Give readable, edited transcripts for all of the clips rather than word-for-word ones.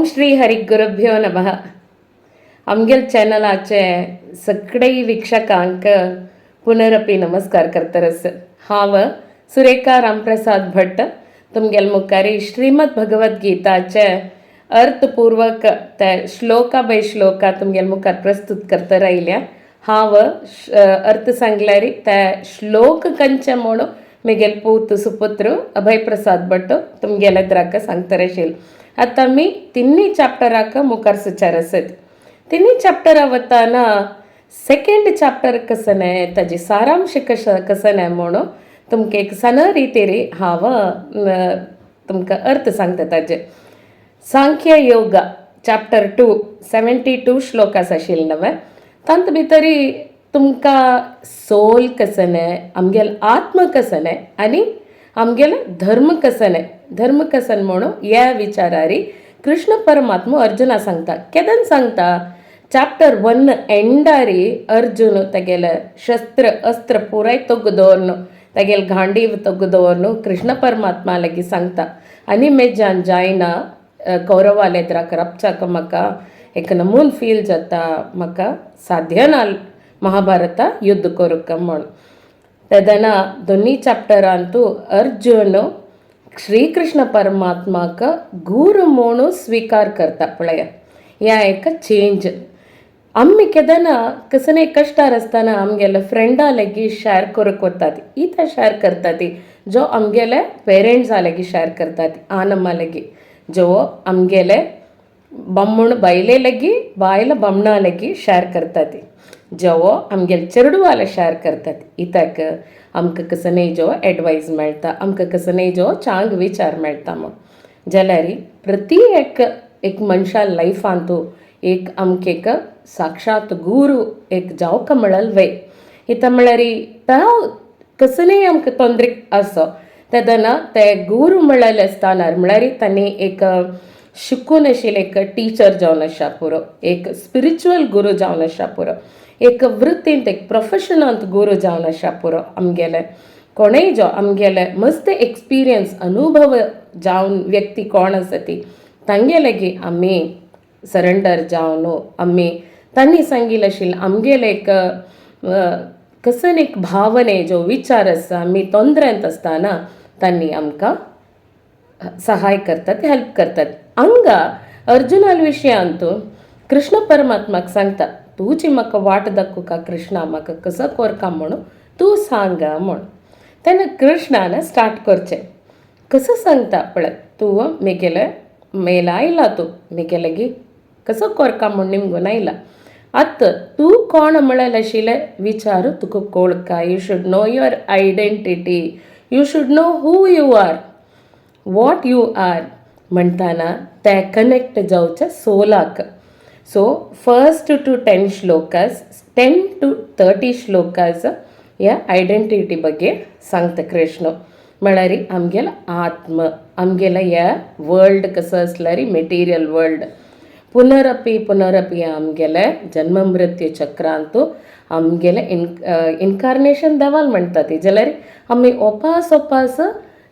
श्री हरी गुरुभ्यो नमः. आमगेल चॅनलाचे सगळे वीक्षकांक पुनरपी नमस्कार करतरस. हांव सुरेखा रामप्रसाद भट्ट तुमगेल मुखारी श्रीमद भगवद्गीताचे अर्थपूर्वक ते श्लोका बाय श्लोका तुमगेल मुखार प्रस्तुत करत रायल्या. हांव अर्थ सांगल्यार ते श्लोक कंचे म्हणून मिगेल पूत सुपुत्र अभय प्रसाद भट्ट तुमगेले द्राक सांगतर आशिल्ले. आतां आमी तिन्ही चॅप्टराक मुखार सुचार आसत. तिन्ही चॅप्टरा वताना सेकेंड चॅप्टर कसं ताजी सारांश कशें कसं म्हणून तुमकां एक सण रितीरी हांव तुमकां अर्थ सांगता ताजे. सांख्य योग चॅप्टर 2, 72 श्लोकास आशिल्ले नवे. तांत भितरी तुमकां सोल कसं, आमगेल आत्म कसं आनी आमगेले धर्म कसं, धर्म कसं म्हणून ह्या विचारारी कृष्ण परमात्मा अर्जुना सांगता. केदन सांगता? चॅप्टर 1 एंडारी अर्जुन तेगेले शस्त्र अस्त्र पुराय तोग दवरन, तेगेले गांडीव तोग दवरन कृष्ण परमात्मा लागीं सांगता, आनी मेजान जायना, कौरवाले एदराक रपचाक म्हाका एक नमून फील जाता, म्हाका साध्य ना महाभारता युद्ध करूंक म्हूण. तेदना दोनी चॅप्टरांतू अर्जुन श्रीकृष्ण परमात्माक गुरू म्हणून स्वीकार करता. पळया, ह्या एक चेंज. आमी केदना कसले कश्टार आसतना आमगेले फ्रेंडा लागीं शेअर करूंक वतात, इता शेअर करता ती जो आमगेले पेरंट्सा लागीं शेअर करतात, आनम्मा लागीं, जो आमगेले बामण बायले लागीं, बायल बामणा लागीं शेअर करतात, जो आमगेले चेडवाले शेअर करतात. इत्याक आमकां कसनय जो एडवायज मेळटा, आमकां कसनय जो चांग विचार मेळटा म्हूण. जाल्यार प्रति एक एक मनशा लायफांतू एक आमकां एक साक्षात गुरू एक जावंक मेळल वय. इता म्हळ्यार तो कसलेय आमकां तोंदरे आसो तेन्ना ते गुरू म्हळ्ळेले स्थानार, म्हळ्यार तांणी एक शिकून आशिल्ले एक टिचर जावन आसा पुरो, एक स्पिरिच्युअल गुरू जावन आसा पुरो, एक वृत्तींत, एक प्रोफेशनांत गुरू जावन आसा पुरो, आमगेले कोणूय जो आमगेले मस्त एक्सपिरियन्स अनुभव जावन व्यक्ती कोण आसा ती तांगे लागीं आमी सरेंडर जावन आमी तांणी सांगिल्लें आशिल्लें आमगेले एक कसन एक भावने जो विचार आसा, आमी तोंदरेंत आसतना तांणी आमकां सहाय करतात, हेल्प करतात. हांगा अर्जुनाल विशयांतू कृष्ण परमात्माक सांगता, तुजी म्हाका वाट दाखोवका कृष्णा, म्हाका कसो कोरका म्हणून तूं सांगा म्हूण. तेन्ना कृष्णान स्टार्ट करचें कसो सांगता पळय, तूं मेगेले मेला आयला, तूं मेगे लागीं कसो कोरका म्हूण निमगून आयला. आतां तूं कोण म्हळ्यार आशिल्लें विचार तुका कोळका. You should know your identity, you should know who you are, what you are म्हणटाना ते कनेक्ट जावचें सोलाक. सो फर्स्ट टू 10 श्लोकास, 10 टू 30 श्लोकास ह्या आयडेंटिटी ಬಗ್ಗೆ सांगता कृष्ण. म्हळ्यार आमगेलो आत्म, आमगेलो ह्या वर्ल्ड कसो आसल्यार मेटिरियल वर्ल्ड पुनरपी पुनरपी आमगेले जन्म मृत्यू चक्रांतू आमगेले इनकार्नेशन देवाल म्हणटा ती. जाल्यार आमी ओपास ओपास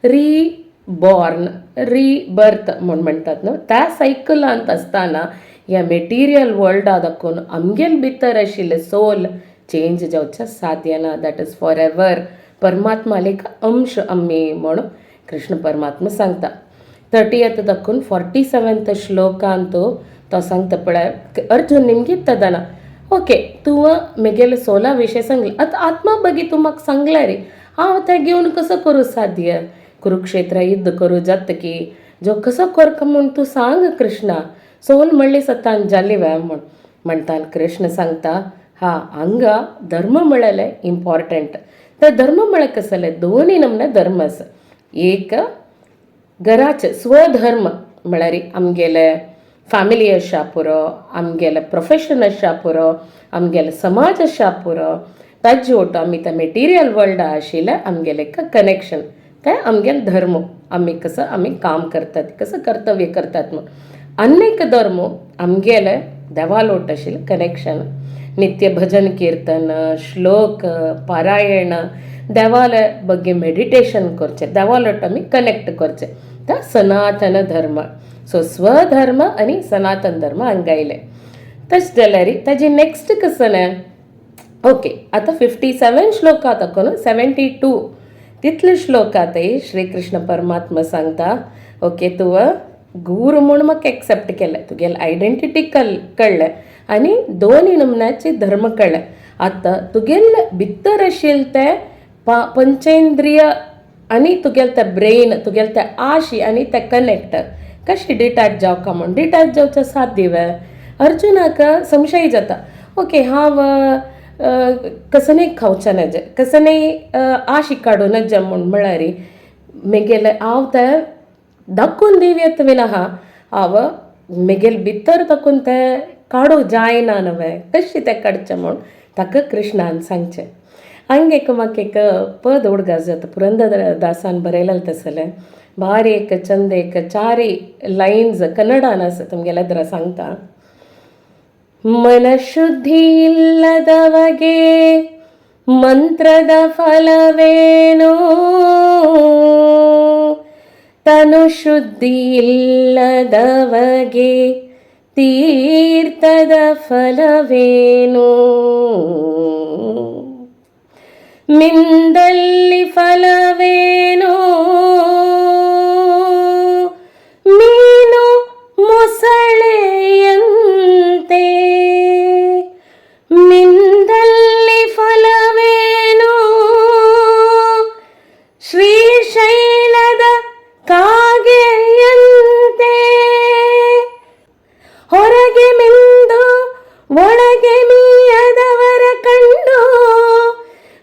री बॉर्न, रिबर्थ म्हूण म्हणटात न्हू, त्या सायकलांत आसतना ह्या मेटिरियल वर्ल्डा दाखोवन आमगेल भितर आशिल्लें सोल चेंज जावचें साध्य ना. That is for ever परमात्माले एक अंश आमी म्हणून कृष्ण परमात्मा सांगता. 30th दाखून 47th श्लोकांत तो सांगता पळय, अर्जुन निमगीत तेदना, ओके, तूं मेगेले सोला विशय सांगले, आतां आत्मा बगी तूं म्हाका सांगलें रे, हांव तें घेवन कसो करूं साध्य? कुरुक्षेत्र युद्ध करूं जाता की जो कसो करका म्हूण तूं सांग कृष्णा, सोल म्हणली सतान जाली वे म्हूण म्हणटा. कृष्ण सांगता, हा, हांगा धर्म म्हळ्यार इम्पॉर्टंट. तर धर्म म्हळ्यार कसले? दोनूय नमने धर्म आसा. एक घराचे स्वधर्म, म्हळ्यार आमगेले फॅमिली आसा पुरो, आमगेले प्रोफेशन आसा पुरो, आमगेले समाज आसा पुरो, ताजे वटो आमी त्या मेटिरियल वर्ल्डा आशिल्लें आमगेलें एक कनेक्शन, तें आमगेलें धर्म, आमी कसो आमी काम करतात, कसो कर्तव्य करतात म्हूण. आनी एक धर्म आमगेलें देवालोट आशिल्लें कनेक्शन, नित्य भजन कीर्तन, श्लोक पारायण, देवाले ಬಗ್ಗೆ मेडिटेशन करचें, देवालोट आमी कनेक्ट करचें, ते सनातन धर्म. सो स्वधर्म आनी सनातन धर्म हांगा आयले. तशें जाल्यार ताजी नेक्स्ट कसलें? ओके, आतां 57 श्लोका दाखोवन 72 तितले श्लोकांतय श्रीकृष्ण परमात्मा सांगता, ओके, तुवें गुरू म्हूण म्हाका एक्सेप्ट केलें, तुगेलें आयडेंटिटी कळ्ळें आनी दोनूय नमुन्याचे धर्म कळ्ळें. आतां तुगेले भितर आशिल्लें तें पंचेंद्रिय आनी तुगेलें तें ब्रेन, तुगेलें तें आशी आनी तें कनेक्ट कशें डिटॅच जावका म्हूण, डिटॅच जावचें साध्य वे? अर्जुनाक संशय जाता, ओके, हांव कसनय खावचें नजे, कसनय आशी काडूं नजे म्हूण म्हळ्यार मेगेलें हांव तें दाखोवन दिवयेत बीन आहा, हांव मेगेले भितर दाखोवन तें काडूंक जायना न्हय, कशें तें काडचें म्हूण ताका कृष्णान सांगचें. हांगा एक म्हाका एक पद उडगास जाता, पुरंदर दासान बरयलेलें तसलें भारी एक चंद एक चारी लायन्स कन्नडान आसा, तुमगेल्या दरा सांगता. ಮನಶುದ್ಧಿ ಇಲ್ಲದವಗೆ ಮಂತ್ರದ ಫಲವೇನು, ತನು ಶುದ್ಧಿ ಇಲ್ಲದವಗೆ ತೀರ್ಥದ ಫಲವೇನು, ಮಿಂದಲ್ಲಿ ಫಲವೇನು, ಮೀನು ಮೊಸಳೆಯಂತೆ, ಮಿಂದಲ್ಲಿ ಫಲವೇನು, ಶ್ರೀಶೈಲದ ಕಾಗೆಯಂತೆ, ಹೊರಗೆ ಮಿಂದು ಒಳಗೆ ಮೀಯದವರ ಕಂಡು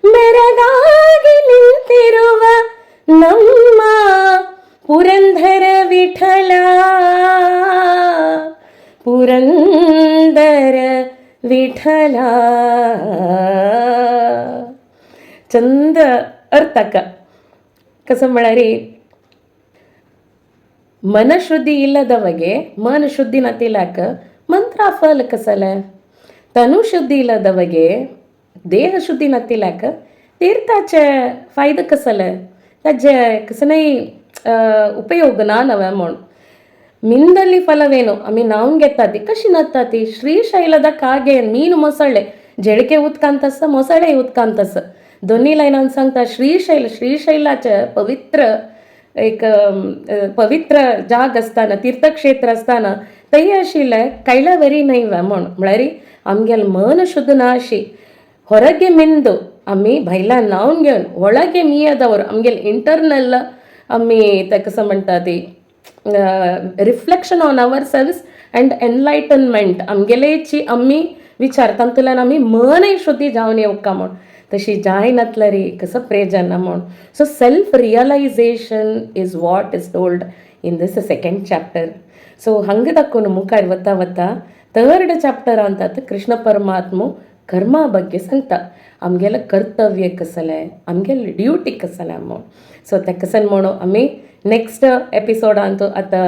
ಬೆರಗಾಗಿ ನಿಂತಿರುವ ನಮ್ಮ ಪುರಂದರ ವಿಠಲ, ಪುರಂದರ ವಿಠಲ. ಚಂದ ಅರ್ಥಕ कसं म्हळ्यार मनशुद्धी ಇಲ್ಲದವಗೆ ಮನಶುದ್ಧಿ ನತಿಲಾಕ ಮಂತ್ರ ಫಲ ಕಸಲ, ತನು ಶುದ್ಧಿ ಇಲ್ಲದವಗೆ ದೇಹ शुद्धी नतिलाक तीर्थाचे फायदो कसले, ताजे कसनय उपयोग ना नवे म्हूण. ಮಿಂದಲ್ಲಿ ಫಲವೇನು, आमी न्हांवन घेता ती कशी न्हाता ती श्रीशैलದ ಕಾಗೆ, ಮೀನು ಮೊಸಳೆ, झेळके उदकांत आसा, ಮೊಸಳೆ उदकांत आसा. दोन्ही लायनान सांगता श्रीशैल, श्रीशैलाचें पवित्र एक पवित्र जाग आसतना, तीर्थक्षेत्र आसतना थंय आशिल्लें कैला वरी न्हय वे म्हूण. म्हळ्यार आमगेलें मन शुद्ध ना अशी ಹೊರಗೆ ಮಿಂದು आमी भायल्यान न्हांवन घेवन ಒಳಗೆ ಮೀಯದವರು आमगेले इंटरनल आमी तेका कसो म्हणटा ती reflection on our selves and enlightenment आमगेलेची आमी विचार तातूंतल्यान आमी मनय शुद्धी जावन येवका म्हूण, तशी जायनातल्यार कसो प्रयोजन ना म्हूण. So self realization is what is told in this second chapter. So हांगा दाखोवन मुखार वता वता थर्ड चॅप्टरांत आतां कृष्ण परमात्मो कर्मा ಬಗ್ಗೆ सांगता, आमगेलें कर्तव्य कसलें, आमगेलें ड्युटी कसलें म्हूण. सो तें कसन म्हणून आमी नेक्स्ट एपिसोडांत आतां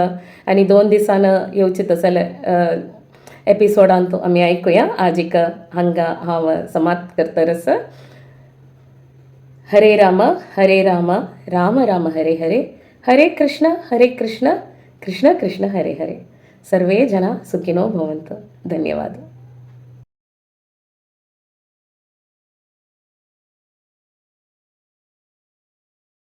आनी 2 दिसान येवचे तसले एपिसोडांत आमी आयकुया. आजीक हांगा हांव समाप्त करतरस. हरे राम हरे राम राम राम हरे हरे, हरे कृष्ण हरे कृष्ण कृष्ण कृष्ण हरे हरे. सर्वे जना सुखिनो भवन्तु. धन्यवाद.